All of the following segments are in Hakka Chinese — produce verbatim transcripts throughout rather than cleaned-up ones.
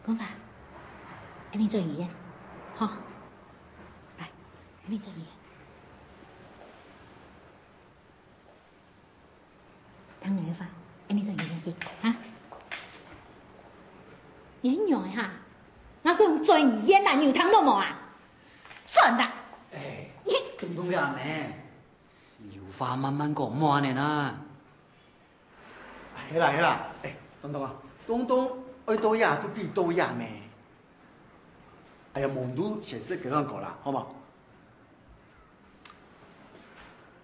講話，恁樣做醫院，吼，來，恁樣做醫院。聽你个話，恁樣做醫院去，哈？你很勇的哈？𠊎講做醫院啦，你有聽到無啊？算啦。哎，你東東呀，妹，有話慢慢講，莫恁樣啦。 係啦係啦，哎，東東啊，東東愛到這都比到這咩？哎呀，無就先食雞卵糕啦，好無？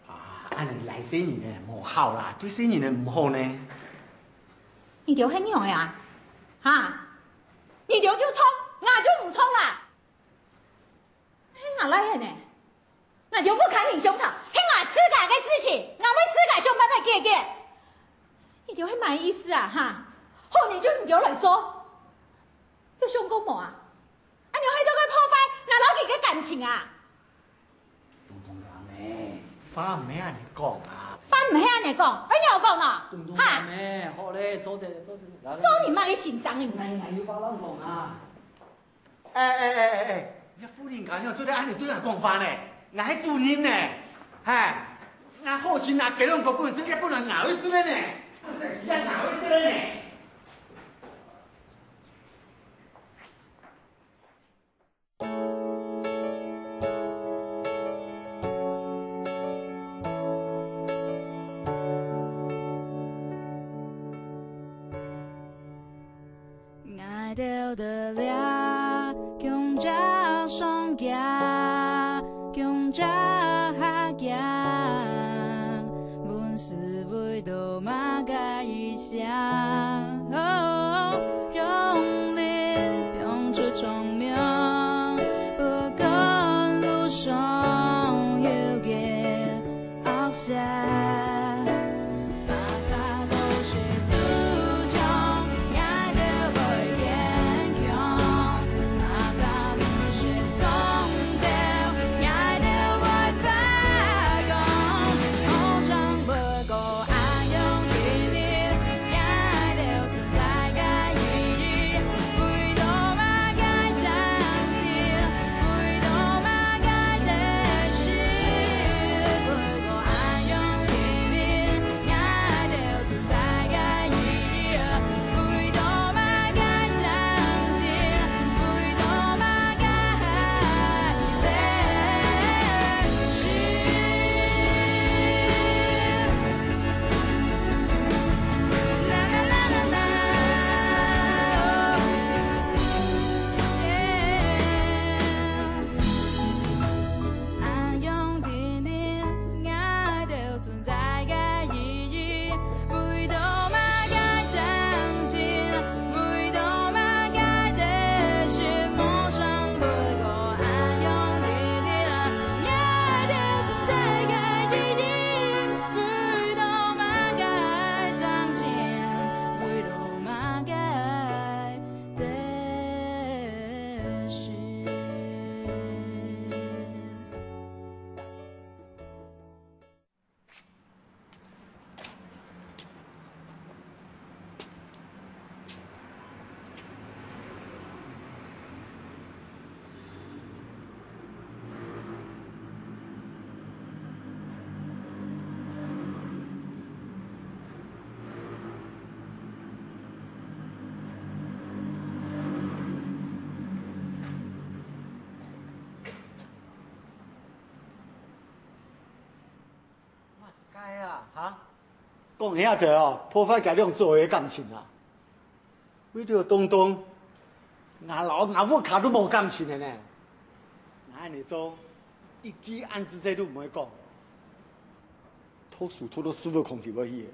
啊，恁樣倈細人呢，無好啦，對細人呢毋好呢。你兜係仰仔啊？哈？你兜就創，𠊎就毋創啦。係𠊎倈仔呢。 𠊎兜屋下人相吵，係𠊎自家个事情，𠊎會自家想辦法解決。你兜係麼个意思啊？哈，好人就你兜來做，有想過無啊？恁樣係在該破壞𠊎摎佢个感情啊！東東呀，妹，話毋係恁樣講啊。話毋係恁樣講，愛仰般講呢？東東呀，哈？妹，好咧，做得，做得，來，來。做你麼个先生呢？𠊎，𠊎有話愛講啊。 哎哎哎哎哎，你婦人家仰做得恁樣對𠊎講話呢？𠊎係主人呢，嘿，𠊎好心拿雞卵糕分你食，你還分人咬一食呢，你還會食呢。 𠊎兜在這共隻上家，共隻下家，問是為著麼个異鄉？哦，用力放出聰明，不管路上有幾 惡勢。 麼个啊，哈？講這兜哦，破壞佢兩姊妹个感情啊！為著東東，𠊎摎𠊎屋下都無感情了呢。𠊎恁樣做，一句恁仔細都毋會講。讀書讀到屎朏孔裡背去了。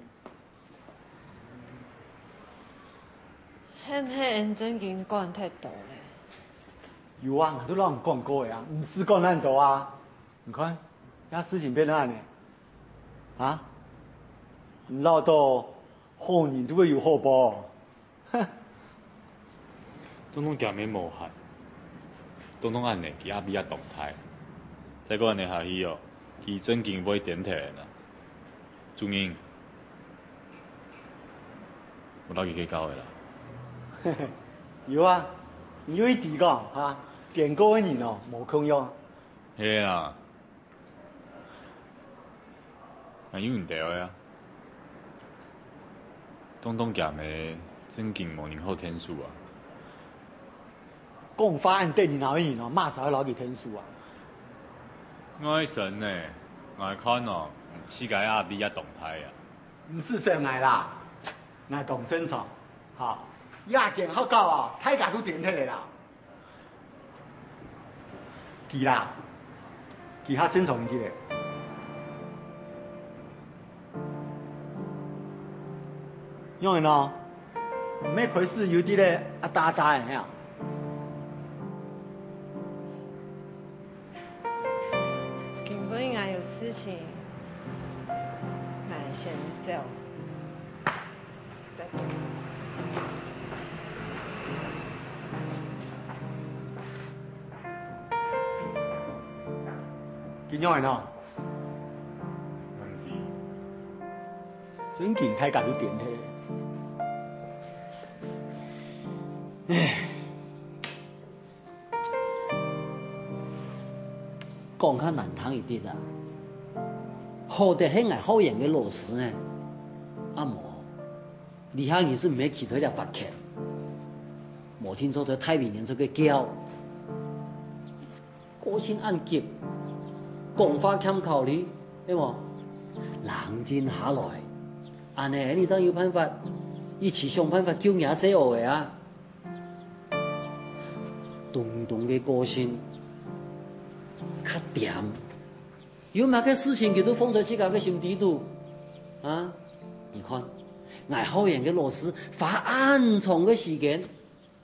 係毋係𠊎正經管忒多了？有啊，𠊎都摎你講過了啊，毋使管恁多啊。 你看，這事情變到恁樣，啊？你恅著好人都會有好報。東東厥姆無害，東東恁樣，佢壓力也當大。再過恁樣下去哦，佢正經會癲忒了啦。主任，𠊎摎佢計較个啦。有啊，你有一知講哈，顛倒个人哦，無共樣。係啊，還有你兜个啊，東東佢姆正經無人好𢯭手啊。講話恁得人惱个人哦，麼儕會摎佢𢯭手啊？外甥呢，𠊎看哦，自家个壓力也當大啊。毋使笑𠊎啦，𠊎當正常，哈，這間學校哦，大家都顛忒了啦。 佢啦，佢較正常一息。仰仔呢？毋係開始有一息仔啊打打仔啊？今晡日𠊎有事情，𠊎先走。 仰仔呢？正經大家都顛忒。唉。 講較難聽一息啊，好得係𠊎好緣个老師呢，啊無，這下你就毋會企在這發譴，無定著在大明面前个噭，個性恁急，講話欠考慮，係無？冷靜下來，恁仔你正有辦法，一起想辦法救若細阿仔啊！ 東東个個性較恬，有麼个事情佢都放在自家个心底肚。啊，你看，𠊎好緣个老師花恁長个時間，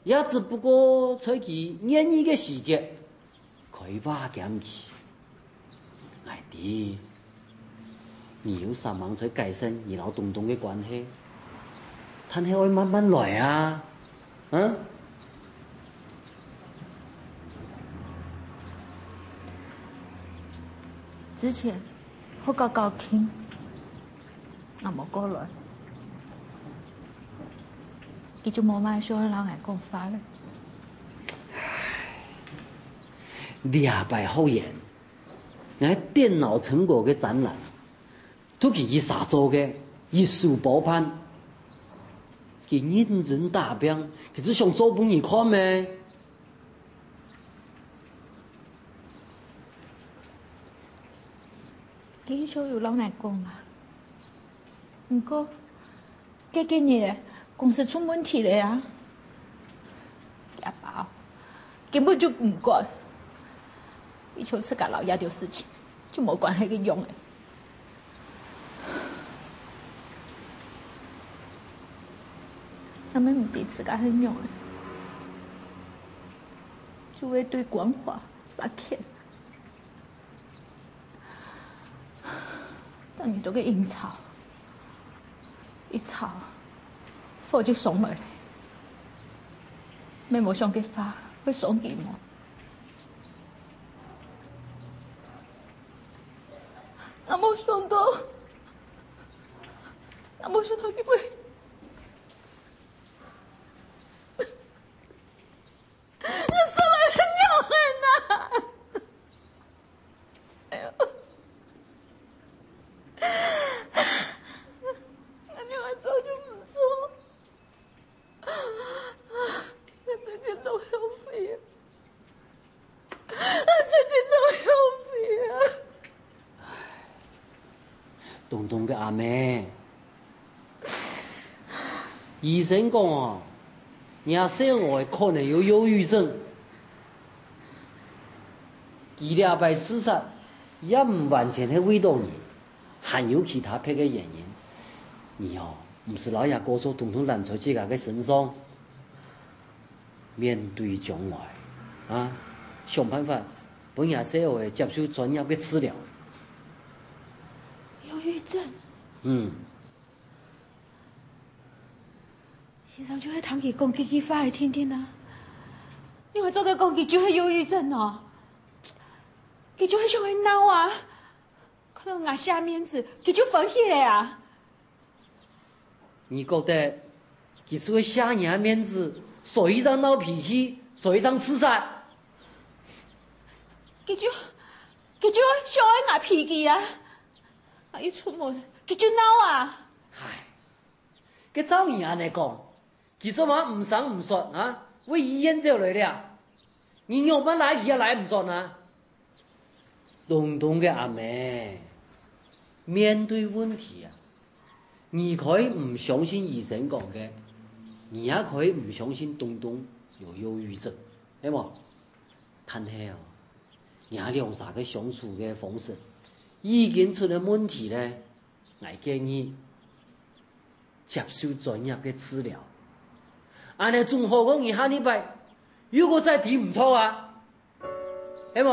也只不過在佢願意个時節， 開話兼佢。𠊎知，你有煞猛在改善你摎東東个關係，但係愛慢慢來啊，嗯？之前，學校校慶， 𠊎無過來，佢就無麼想愛摎𠊎講話了。這擺好緣，𠊎電腦成果个展覽，都佢一儕做个，一手包辦。佢認真打拚，佢就想做分你看咩？ 佢就有摎𠊎講啊。毋過，該幾日仔，公司出問題了啊。佢阿爸哦，根本就毋管，佢像自家摎這兜事情就無關係个樣仔。𠊎乜毋知自家係仰仔，就會對官話發譴。 當日到該應酬，一吵，火就上來了。乜無想該話會傷佢無？𠊎無想到，𠊎無想到佢會 𠊎煞來係仰仔啊？哎喲，𠊎仰仔做就毋做，𠊎真个當後悔啊！𠊎真个當後悔啊！ 東東个阿姆，醫生講哦，若細阿仔可能有憂鬱症。佢這擺自殺也毋完全係為著你，還有其他別个原因。你哦，毋使摎這過錯統統攬在自家个身上。 面對將來，啊，想辦法分若細阿仔接受專業个治療。憂鬱症？嗯。先生就係聽佢講幾句話个定定啊。你會做得講佢就係憂鬱症哦？佢就係想愛鬧啊！看到𠊎捨面子，佢就歡喜了啊！ 你覺得佢係會捨若面子，所以正鬧脾氣，所以正自殺。佢就，佢就想愛𠊎脾氣啊！𠊎一出門，佢就鬧啊！唉，該照你恁樣講，佢做麼毋聲毋說啊，會醫院走來了？你仰般拉佢也拉毋轉啊？ 東東个阿姆，面對問題啊，你可以毋相信醫生講个，你也可以毋相信東東有憂鬱症，係無？但係哦，你兩儕个相處个方式已經出了問題咧。 𠊎建議接受專業个治療。恁樣總好過你下二擺又過再知毋著啊，係無？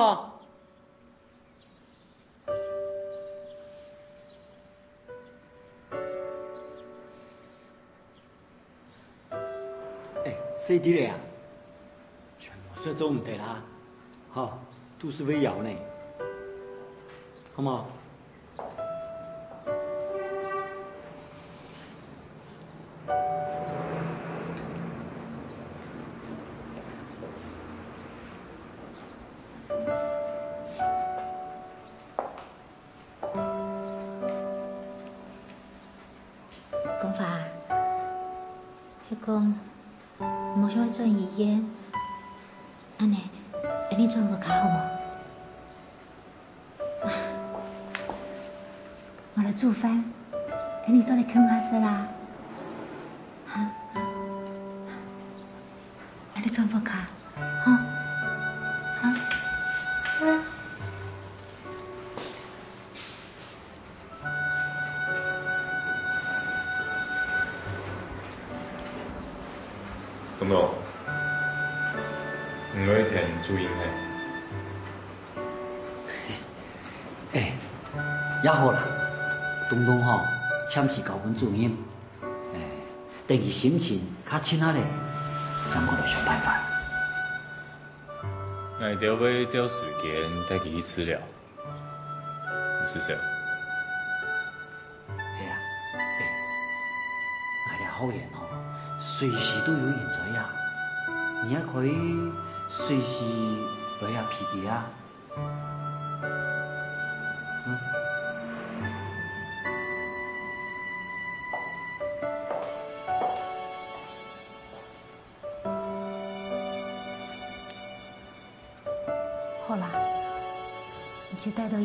哎，細弟仔啊，全部事做毋得啦，吼，肚屎會枵呢，好無？光華，係講，你無想愛轉醫院，恁樣，𠊎等轉屋下好無？𠊎來煮飯，𠊎等做得共下食啦。哈？ 𠊎等轉屋下，吼，哈。東東，你愛聽主任係？ 哎，也好啦，東東吼，暫時交分主任，哎，等佢心情較定下來，正過來想辦法。𠊎兜會照時間帶佢去治療，毋使愁。 係啊，哎，𠊎這學員吼，隨時都有人在啊，你也可以隨時來這陪佢啊。嗯。好啦，你就戴到這。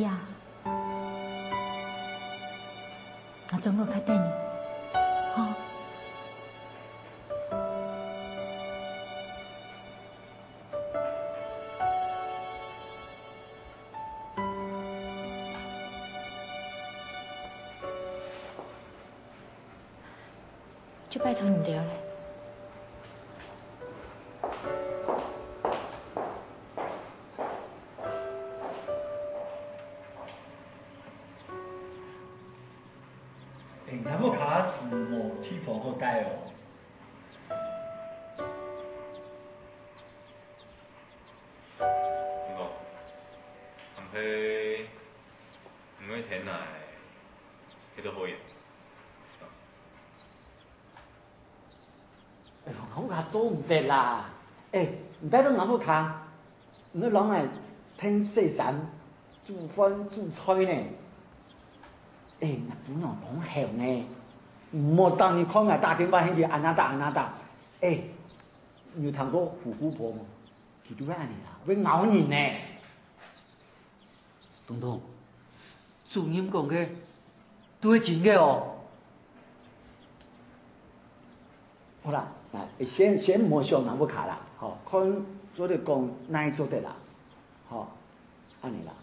𠊎轉屋下等你，吼。就拜託你兜了。 哎，𠊎屋下屎無地方好戴哦。你講，還係毋會天來，該都好用。 哎喲，𠊎屋下做毋得啦！哎，你拜託𠊎屋下，你愛摎𠊎㧯洗衫、煮飯、煮菜呢！哎，𠊎餔娘當好呢，毋好逐日看𠊎打電話喊佢恁樣打恁樣打。哎，你有聽過虎姑婆無？佢都會恁樣啦，會咬人呢！ 東東，主任講个都係真个哦。好啦，那先先毋好想𠊎屋下啦，吼，看做得講哪做得啦，吼，恁樣啦。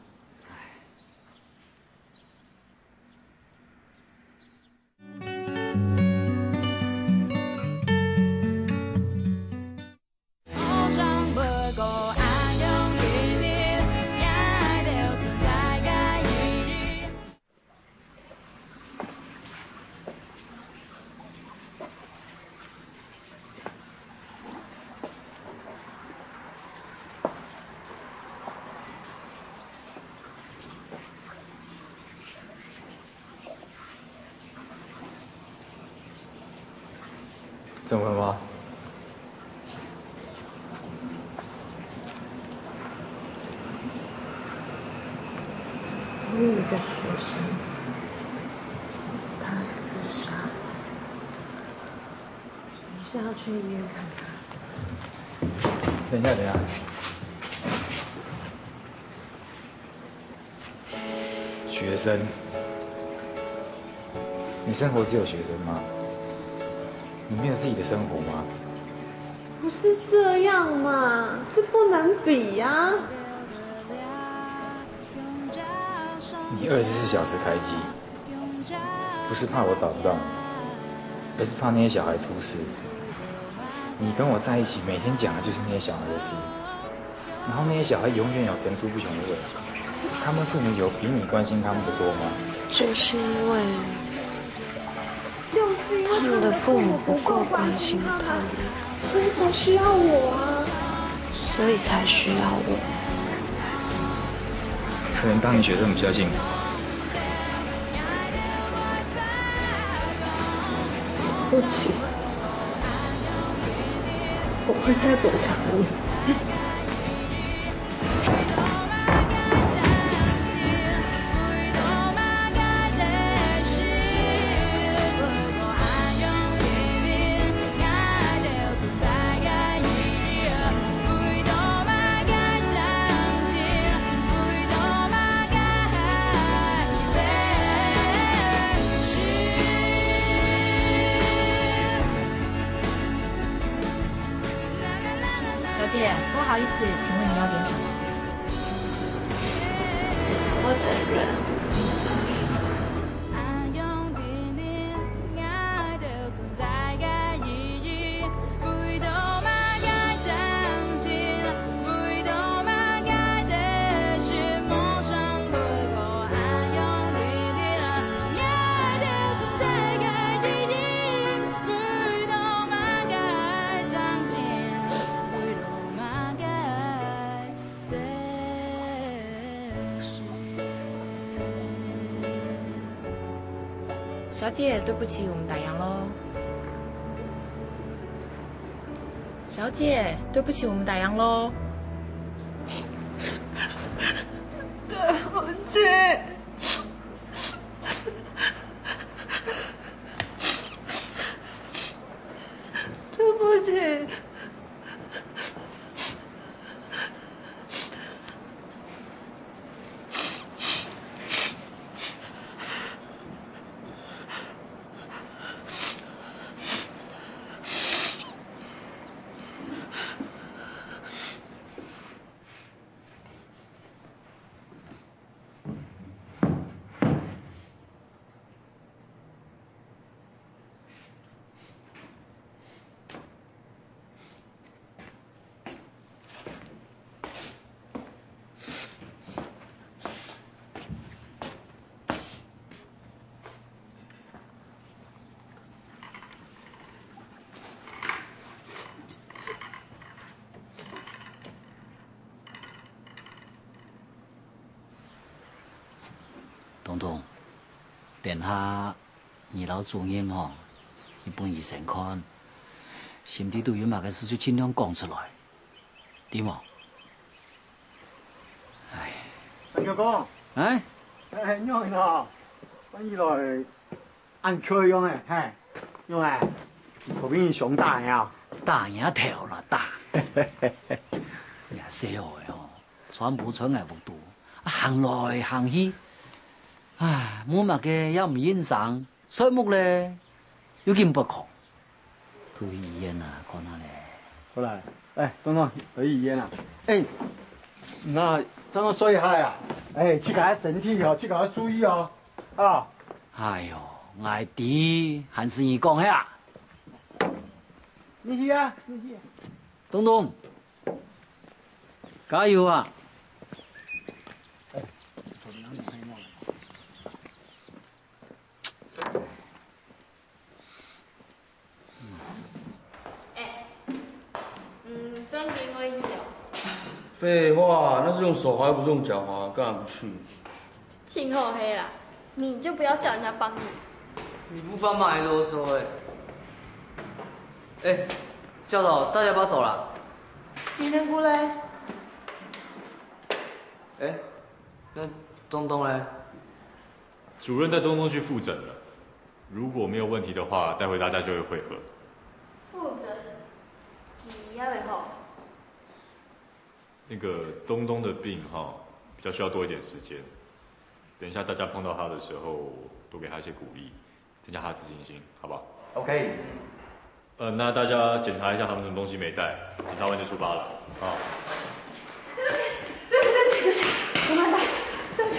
怎麼了嗎？他自杀，我们是要去医院看他。等一下，等一下。学生，你生活只有学生吗？你没有自己的生活吗？不是这样嘛，这不能比呀。你二十四小时开机，不是怕我找不到你，而是怕那些小孩出事。你跟我在一起，每天讲的就是那些小孩的事。然后那些小孩永远有层出不穷的未来，他们父母有比你关心他们的多吗？就是因为，就是因为他们的父母不够关心他们，所以才需要我啊。所以才需要我。可能当你学生比较幸福。对不起。 我会再补偿你。小姐，不好意思，请问你要点什么？我的人。小姐，对不起，我们打烊喽。小姐，对不起，我们打烊喽。对不起。 对不起。东东，等下你摎主任吼，去分醫生看，心底肚有麼个事就盡量講出來，知無？唉。三舅公。哎？哎，仰仔啊？歡喜來。 恁𤸁樣仔，嘿，仰仔？你頭皮傷著啊？打若頭啦，打。若細孲仔吼，全部在𠊎屋肚，行來行去，唉，無麼个也毋應聲，睡目咧，又緊發狂。 去醫院啊，看下咧。好啦，來，東東，來醫院啊。哎，那這樣睡下啊？哎，自家个身體哦，自家要注意哦，啊。哎喲，𠊎知，還係你講係啊？你去啊，你去啊。東東，加油啊！哎，坐邊仔，你看我。 哎，嗯，正經愛去哦。廢話，那是用手滑又不是用腳滑，幹嘛不去？盡好係啦，你就不要叫人家幫你。你不幫忙還囉嗦哎。哎，教頭，大家要不要走了？今天不嘞？哎，那東東嘞？主任带东东去复诊了，如果没有问题的话，待会大家就会会合。复诊，你也会好？那个东东的病哈，比较需要多一点时间。等一下大家碰到他的时候，多给他一些鼓励，增加他的自信心，好不好？ OK。呃，那大家检查一下他们什么东西没带，检查完就出发了啊。对不起，对不起，对不起，我慢带，对不起。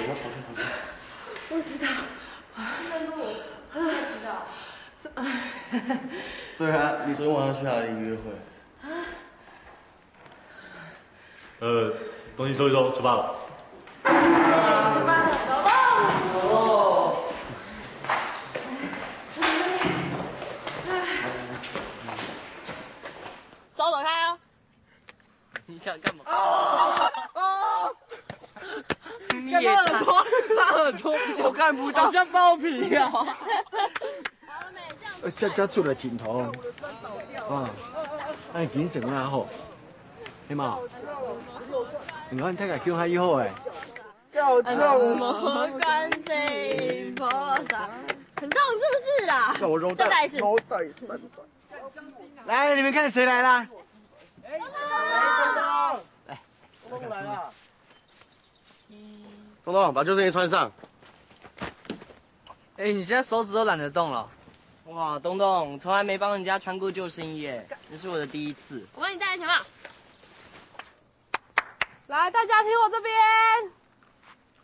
我知道，这个路，我知道。对啊，你昨天晚上去哪里约会？呃，东西收一收，出发了。出发了，走吧。走走开哦。你想干嘛？你也他耳朵，他耳朵，我看不到，好像包皮啊。呃，这这出来挺痛啊，哎，精神啦吼，系嘛？你看大家叫下以后哎，要这种摩观世音菩萨，很痛是不是啊？叫我揉再来一次。揉带三段。来，你们看谁来啦？东东来了。东东，把救生衣穿上。哎，你现在手指都懒得动了。哇，东东，从来没帮人家穿过救生衣耶，这是我的第一次。我帮你戴安全帽。来，大家听我这边。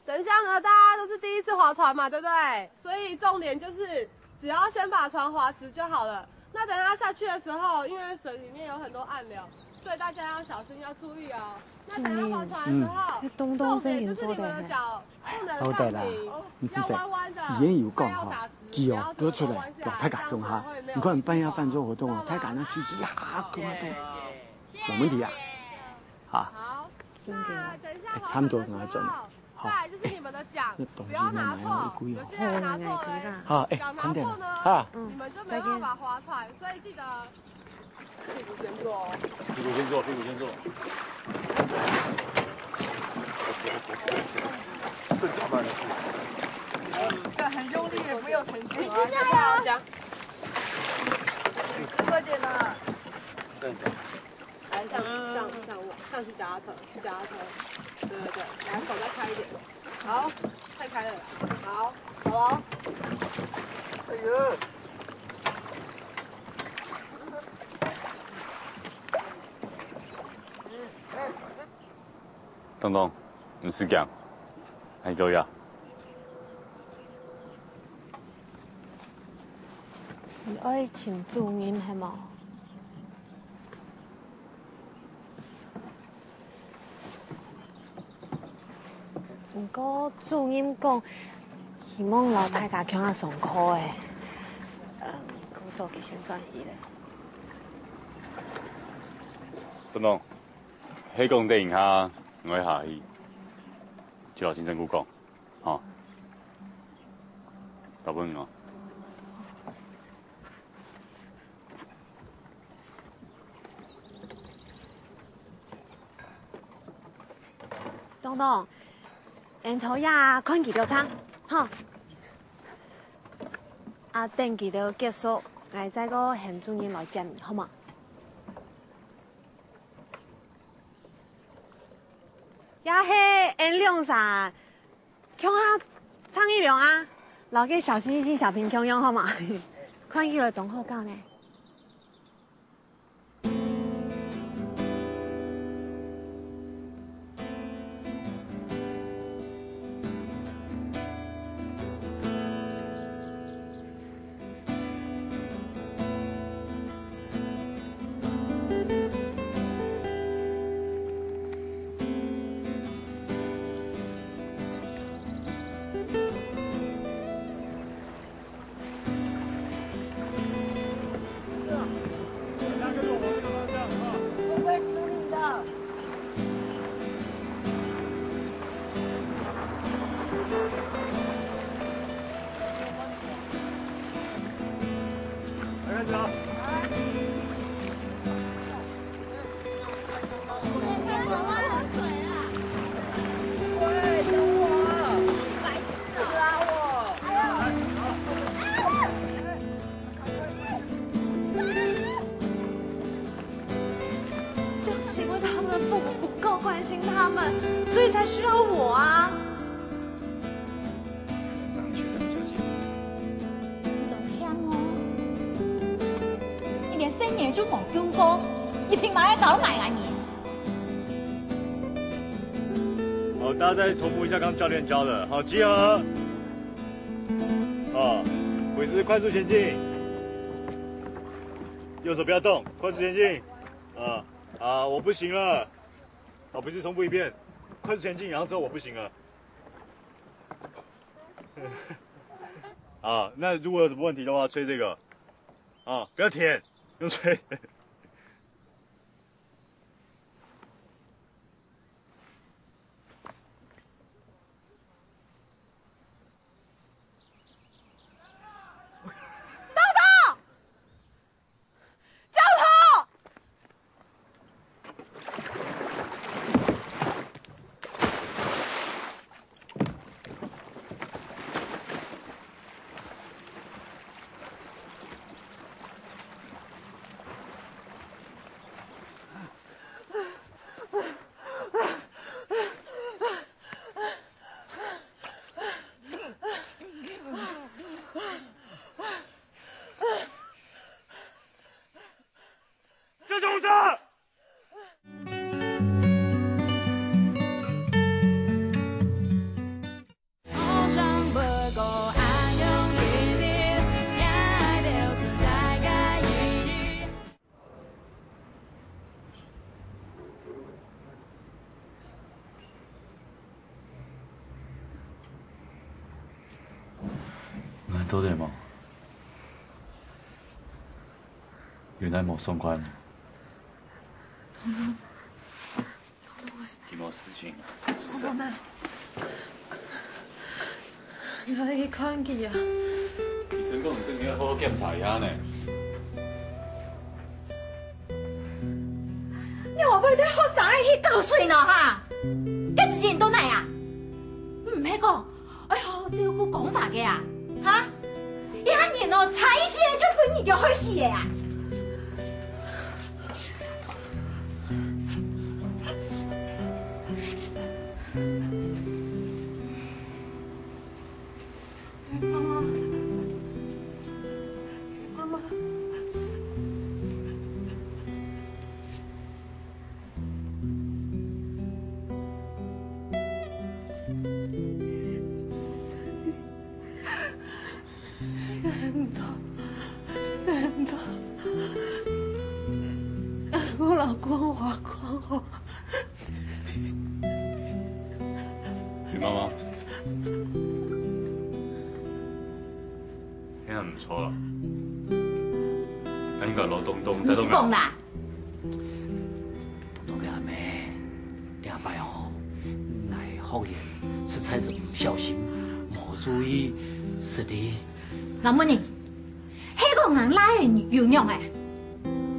等一下呢，大家都是第一次划船嘛，对不对？所以重点就是只要先把船划直就好了。那等下下去的时候，因为水里面有很多暗流，所以大家要小心，要注意哦。那等下划船的时候，嗯嗯重点就是你们的脚不能放平，走得啦，你是谁？要弯弯的，语言有讲要打哈直，脚要多出来不要弯，下让大家用哈。你看半夜饭做活动啊，大家那是呀，跟他动，没问题啊。好，好，那等一下哎差不多跟他转了。好，再来就是你们的桨，那东西不要拿慢慢要错，一股一股有些人拿错了，好，哎，脚拿看见错呢，了哈。你们就没有办法划船，所以记得屁股先坐哦。屁股先坐，屁股先坐。正脚慢一很用力也不用前进，好，再加油。快点啦！来，上上上上去脚踏车，去脚踏车，对对对，来手再开一点，好，太开了啦，好，好哦。哎呦，东东，你是讲，还可以啊？你爱请主任系无？不过主任讲，希望老大家共下上课诶。嗯，故所佢先转去咧。东东，黑讲等一下，我会下去，就老先生讲。 好，交分你哦。东东，𫣆坐這看佢兜唱，吼。啊，等佢兜結束，𠊎再過喊主任來接你，好無？ 也係𫣆兩儕，共下唱一兩啊，摎該小星星小平共樣好無？看起來當好搞呢。父母不够关心他们，所以才需要我啊。你都聽哦，你連細人就無救過，你憑麼个教𠊎恁樣？好，大家再重複一下剛剛教練教的，好，集合。好，尾子快速前进，右手不要动，快速前进。啊啊，我不行了。好，尾子重复一遍，快速前进，然后之后我不行了。啊，那如果有什么问题的话，吹这个。啊，不要舔，用吹。𠊎到底無？原來無相關。東東，東東欸，佢無事情，係無？東東啊，你愛去看佢啊。醫生講你真經愛好好檢查一下呢。你會毋會對學生愛去搞水呢哈？該時間到哪啊？你毋係講 愛好好照顧講話个啊？哈？一下人哦，差一息就分你个害死个啊！媽媽，媽媽。 毋著，毋著，𠊎摎講話講好。林媽媽，恁樣毋著啦，恁樣應該摎東東帶到。毋使講啦， 東東个阿姆，這擺吼，𠊎學員實在係毋小心，無注意，失禮。老母呢，係講𠊎倈仔有樣仔，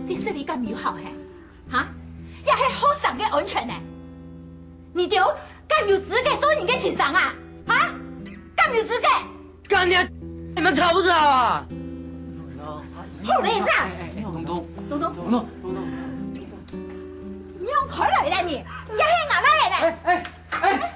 會失禮敢有效係？哈？這係學生个安全呢！你兜敢有資格做人个先生啊？哈？敢有資格？ 幹你，你們吵不吵啊？好了啦！東東，東東，東東，東東，你用開來了你，也係𠊎來了。哎哎哎！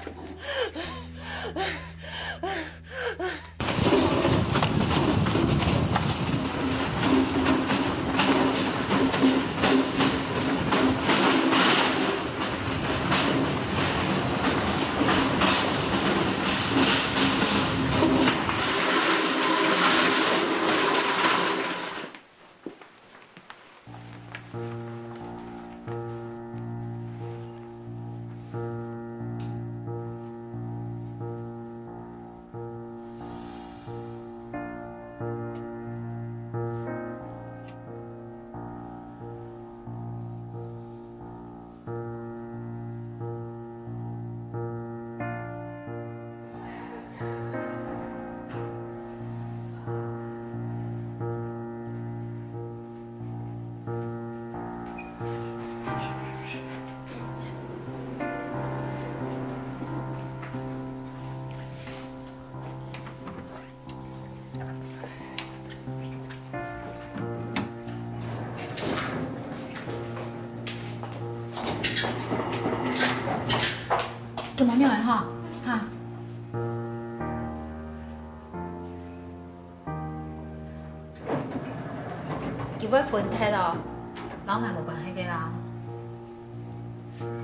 哈，哈。佢會分忒哦，摎𠊎無關係个啊，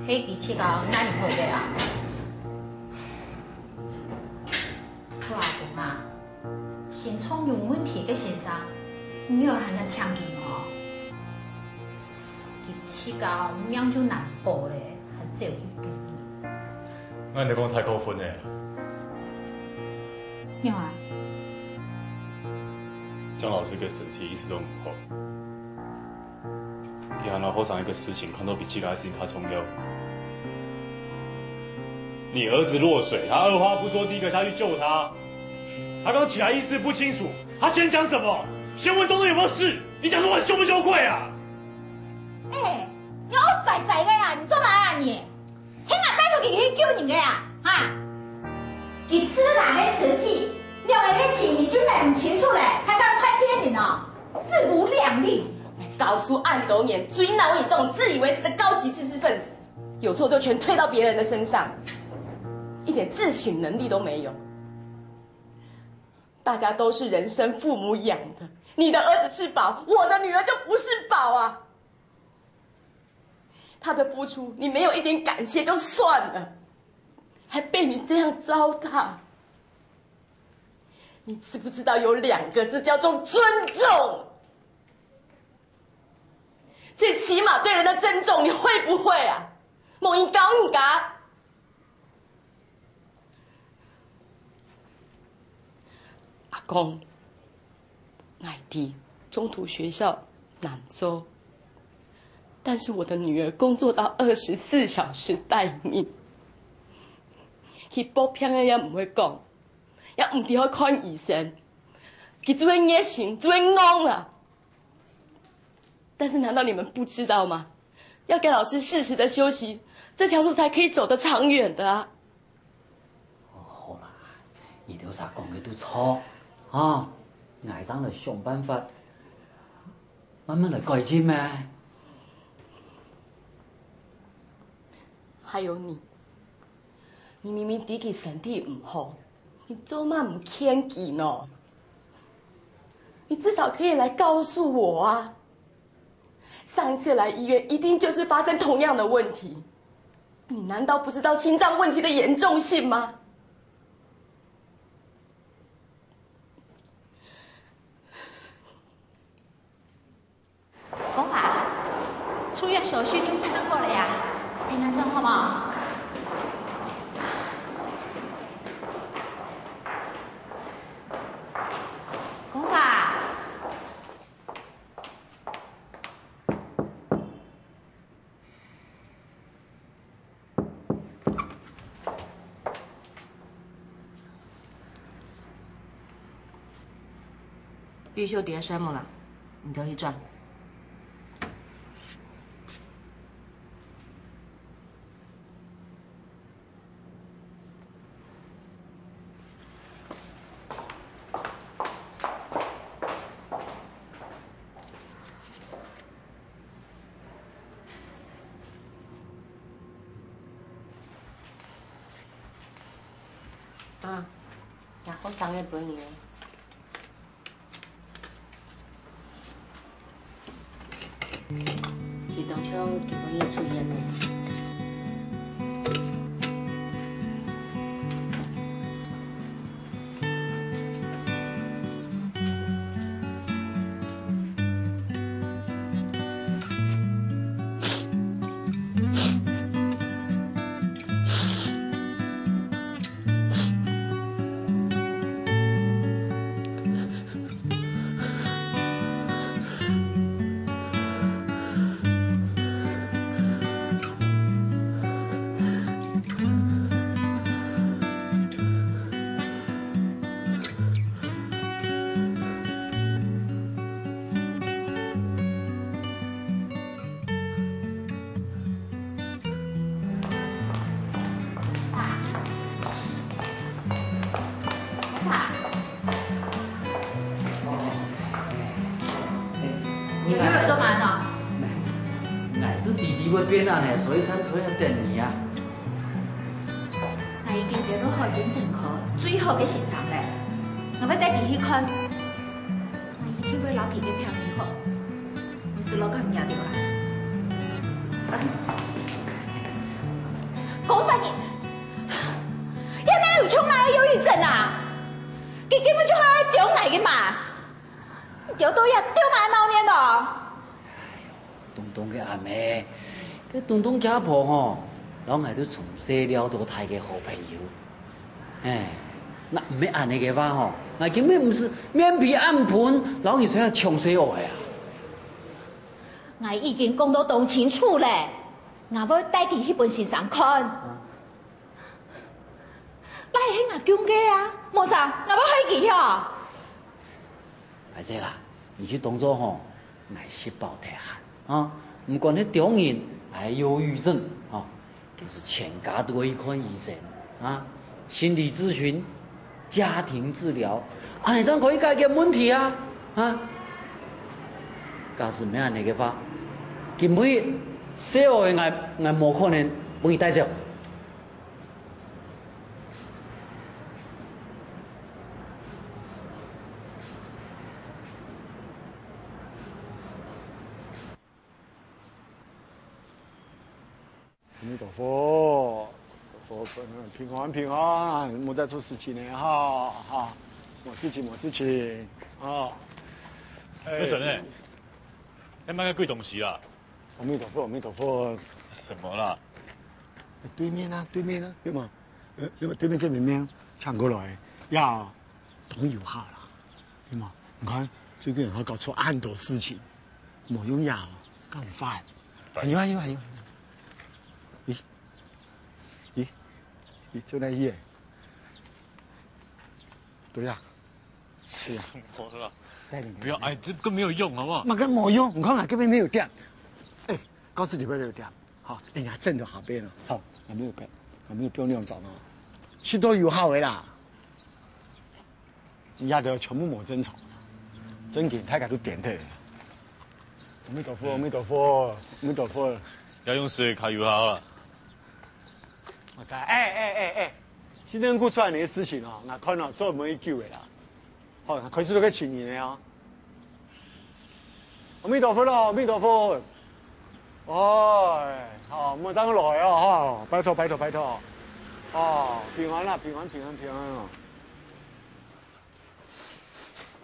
係佢自家愛毋好个啊。 我阿公啊，心臟有問題个先生，你有還想請佢無？佢自家命就難保咧，還走去跟你。恁樣講太過分咧。你啊？江老師个身體一直都毋好。 你還摎後生个事情看到比自家个事情較重要。你兒子落水，他二話不說第一個下去救他。他剛起來意識不清楚，他先講什麼？先問東東有沒有事，你講說我羞不羞愧啊？哎，你好衰衰个啊！你做麼个啊你？ 天啊，拜託佢去救人个啊，哈！佢自家个身體，兩個月前你就問毋清楚咧，還敢亂騙人哦？自不量力！教書恁多年，最惱你這種自以為是的高級知識分子，有錯就全推到別人的身上，一點自省能力都沒有。大家都是人生父母養的，你的兒子是寶，我的女兒就不是寶啊！ 他的付出，你沒有一點感謝就算了，還被你這樣糟蹋。你知不知道有兩個字叫做尊重？最起碼對人的尊重，你會不會啊？無人教你教。 阿公，𠊎知中途學校難做，但是我的女兒工作到二十四小時待命，佢發病了也毋會講，也毋知去看醫生，佢就會熱心，就會戇啊！ 但是難道你們不知道嗎？要給老師適時的休息，這條路才可以走得長遠的啊。好啦，你兜儕講个都著，啊，𠊎正來想辦法，慢慢來改進咩。還有你， 你明明知佢身體毋好，你做麼毋勸佢呢？你至少可以來告訴我啊！上一次來醫院一定就是發生同樣的問題，你難道不知道心臟問題的嚴重性嗎？ 公華，出院手續就辦好了呀，恁樣做好無？公華。 玉秀在睡目啦，你兜去轉。 啊，這學生个分你。佢當像今晡日出院呢。 你又來做麼个呢？𠊎就弟弟會變恁呢，所以正出來等你啊。哎精神科最好个先生咧，𠊎會帶佢去看。𠊎一定會摎佢个病醫好，毋使老公惹到啦。講法呢，這哪有像𠊎个憂鬱症啊？佢根本就係愛丟𠊎个嘛！你丟到也丟滿腦面哦！ 東東个阿姆，該東東厥婆吼，摎𠊎都從細尞到大个好朋友。哎，若毋係恁仔个話吼，𠊎根本毋使面皮恁笨，摎你出去搶細妹啊！𠊎已經講到當清楚咧，𠊎會帶佢去分先生看。 哪係𠊎降个啊？無啥，𠊎會害佢哦。歹勢啦，你就當做吼，𠊎食飽忒閒啊。毋管係中人還係憂鬱症啊，其實全家都愛去看醫生啊。心理諮詢、家庭治療，恁仔正可以解決問題啊！啊！假使毋係恁仔个話，今晡日細妹𠊎，𠊎無可能分你帶走。 阿彌陀佛，佛，平安平安，莫再出事情了哈，哈，沒事情沒事情啊。哎，神欸，你買个鬼東西啊？阿彌陀佛，阿彌陀佛。什麼啦？對面啊，對面啊，對嘛？呃，對面這面面搶過來，呀，當有效啦，對嘛？你看最近還搞出恁多事情，無用藥哦，搞毋發。哎喲哎喲哎喲！咦咦咦，就那一頁。對呀，對呀。什麼啦？不要，哎，這个沒有用，好不好？那个沒用，你看啊，根本沒有電。哎，告訴你們有電，好，哎呀，真的好背了，好，還沒有背，還沒有不用那種找了，是都有好的啦。 你這兜全部無正常，正經大家都癲忒。阿彌陀佛，阿彌陀佛，阿彌陀佛。要用水較有效啦。我看，哎哎哎哎，金針菇出恁仔个事情哦，𠊎看哦，做毋會久个啦。好，𠊎開始都該尋人个哦。 阿彌陀佛咯，阿彌陀佛。哦，哎，好，莫恁樣來哦，哈，拜託，拜託，拜託。哦，平安啦，平安，平安，平安哦。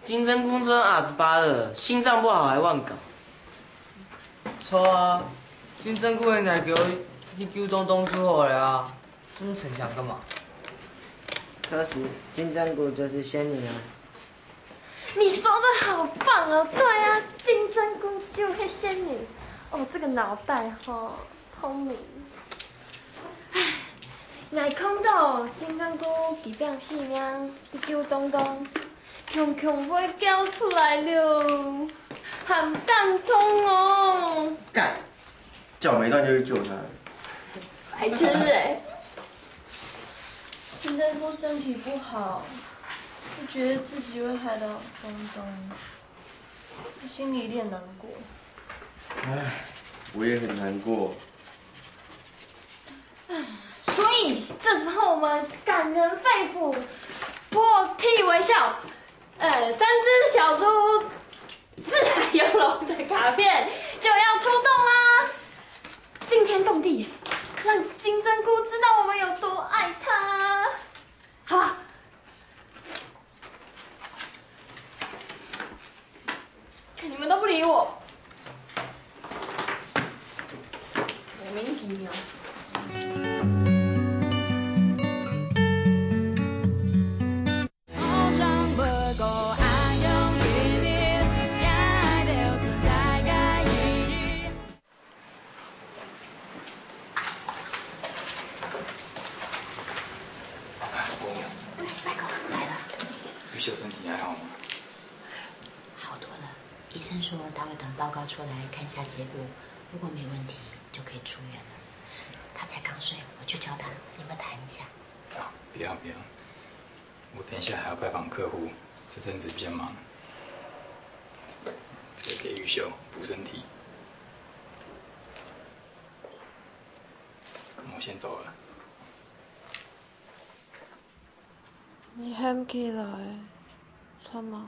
金針菇做阿子巴的，心臟不好還亂搞。錯啊，金針菇个奶狗去救東東就好了啊，這麼逞強幹嘛？確實，金針菇就是仙女啊。 你說得好棒哦！對啊，金針菇就係仙女。哦，這個腦袋吼，聰明。唉，𠊎看到金針菇佢拚性命，佢救東東，強強會飆出來了，好感動哦！幹，叫我沒斷就去救他。白痴欸！金針菇身體不好， 就覺得自己會害到東東，他心裡一定很難過。唉，我也很難過。所以這時候我們感人肺腑，破涕為笑。呃，三隻小豬四海遊龍的卡片就要出動啦！驚天動地，讓金針菇知道我們有多愛它。好吧， 看你們都不理我，莫名其妙。玉秀身體還好嗎？好多了，醫生說打個短報告出來，看一下結果，如果沒問題就可以出院了。他才剛睡，我去叫他，你們談一下。啊，不要不要，我等一下還要拜訪客戶，這陣子比較忙。這個給玉秀補身體。我先走了。你喊起來，做麼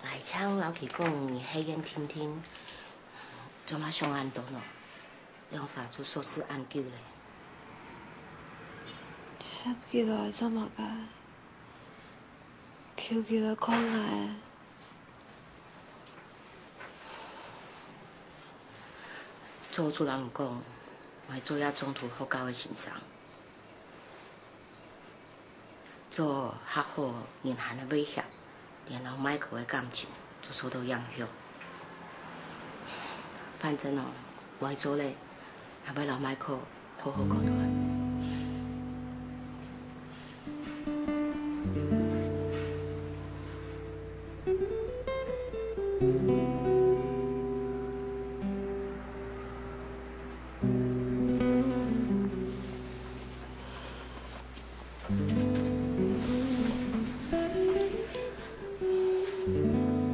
个？𠊎正摎佢講，你係願定定，做麼个想恁多呢？兩儕就熟識恁久了。喊起來做麼个？求佢來看𠊎。 早就摎你講，𠊎做這中途學校个先生。做較好，人還會威脅，連摎Michael个感情就受到影響。反正哦，𠊎做了，還會摎Michael好好講話。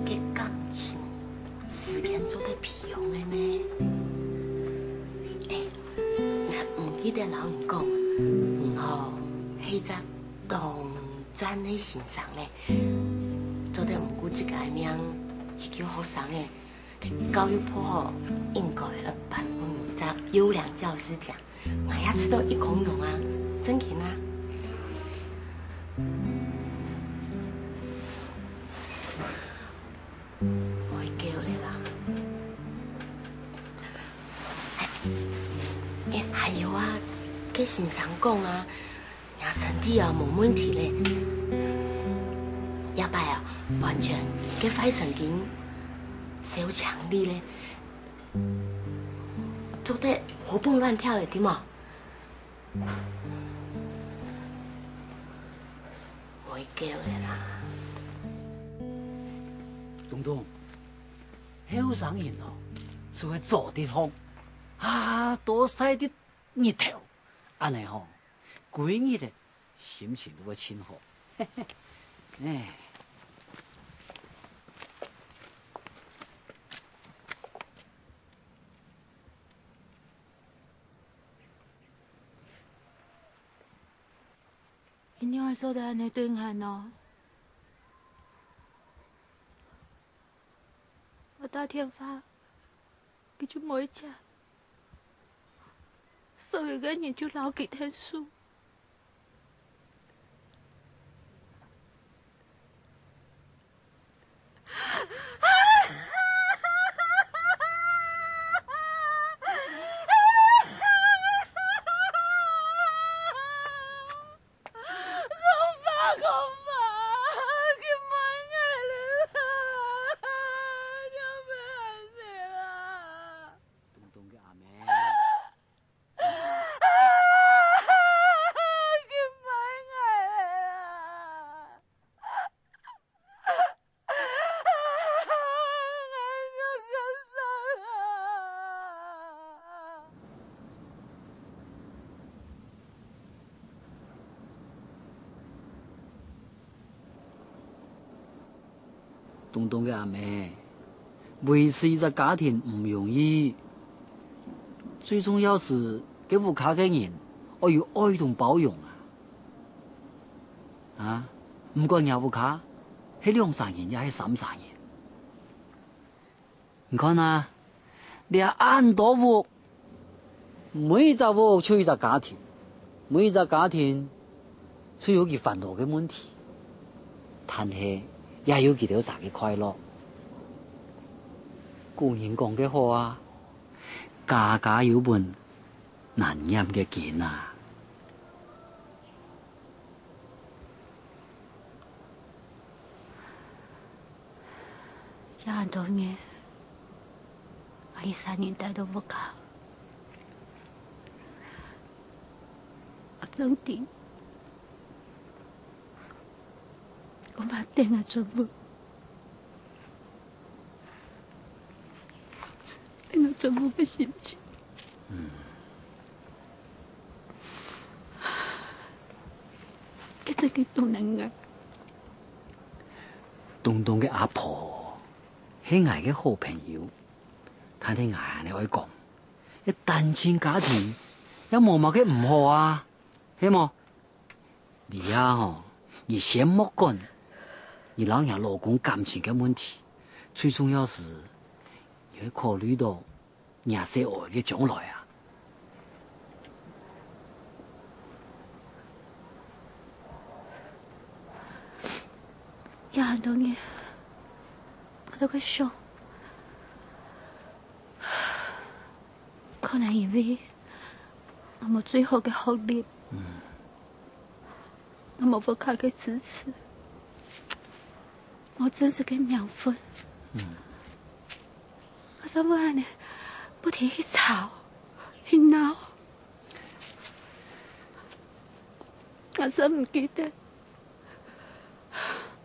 个感情，時間做得培養个咩？欸，𠊎毋記得摎你講，你吼，係一隻當讚个先生呢，做得毋顧自家个命去救學生呢。 教育部吼，應該愛頒分你一隻優良教師獎。𠊎也試著一公榮啊，真經啊！毋會噭了啦。欸，還有啊，該先生講啊， 若身體啊無問題了。這擺啊，完全个壞神經消清理了，做得活蹦亂跳了，對無？毋會噭了啦。東東，後生人哦，就係做得好，啊，多晒滴 日頭，恁呢吼，歸日个心情都會盡好。哎，你仰會做得恁呢對𠊎呢？𠊎打電話，佢就無愛接。 所有个人就摎佢𢯭手。東東个阿姆。東東个阿姆，維持一隻家庭毋容易，最重要係該屋下个人愛有愛同包容啊！啊，毋管若屋下係兩儕人也係三儕人， 你看啊，這恁多屋，每一隻屋就一隻家庭，每一隻家庭就有佢煩惱个問題，但係也有佢兜儕个快樂。古人講个好啊，家家有本難念个經啊。 有恁多年，𠊎一儕人戴到屋下，𠊎正知，𠊎媽等𠊎轉屋，等𠊎轉屋个心情。 佢真个當難挨。東東个阿婆係𠊎个好朋友，恁呢𠊎恁呢愛講，這單親家庭也無麼个毋好啊，係無？這下吼，你先莫管你摎若老公感情个問題，最重要係，你愛考慮到 若細阿个將來啊。有恁多年，𠊎都在想，可能因為𠊎無最好个學歷，嗯。 𠊎無屋下个支持，無真實个名分。嗯。𠊎正會恁呢，不停去吵，去鬧。𠊎正毋記得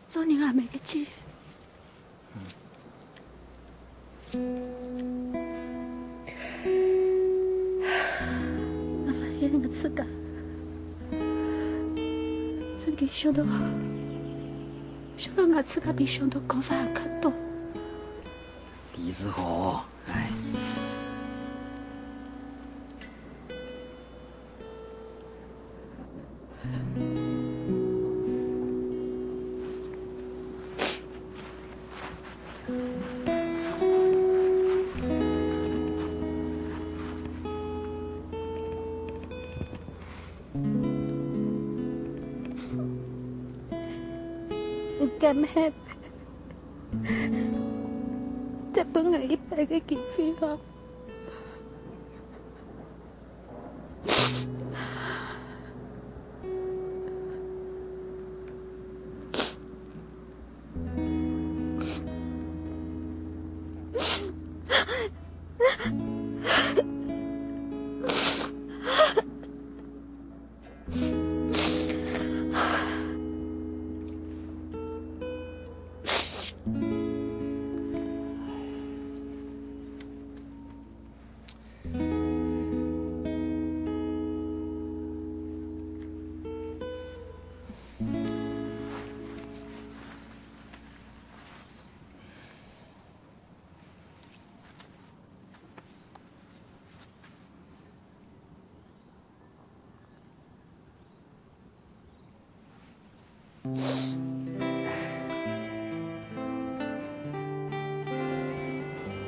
做人阿姆个責任。 𠊎發現𠊎自家，正經想到，想到𠊎自家比想到講法還較多。第一次好，哎。 你敢肯再分𠊎一擺个機會啊？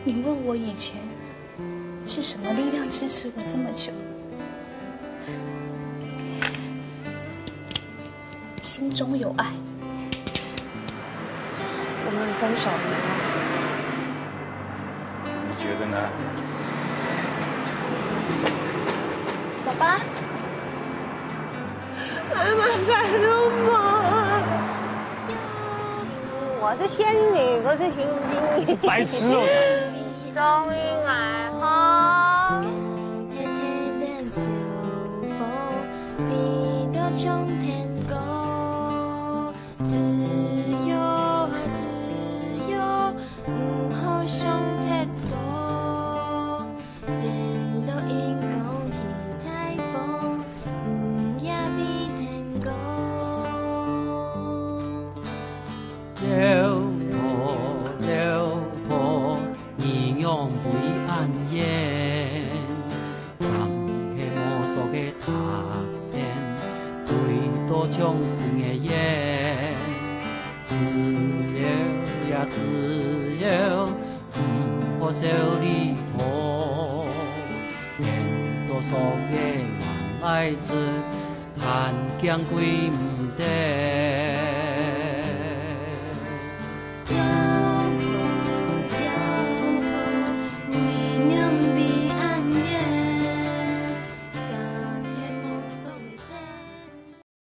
你問我以前是什麼力量支持我這麼久？心中有愛。我們分手了嗎？你覺得呢？走吧。 我是仙女，不是星星。是白痴哦。終於來哈。老婆，老婆，你仰會恁遠？呒係無數个他天，對到將心个眼。自由呀自由，毋好愁離開。 等到爽个還來自，還驚歸毋得。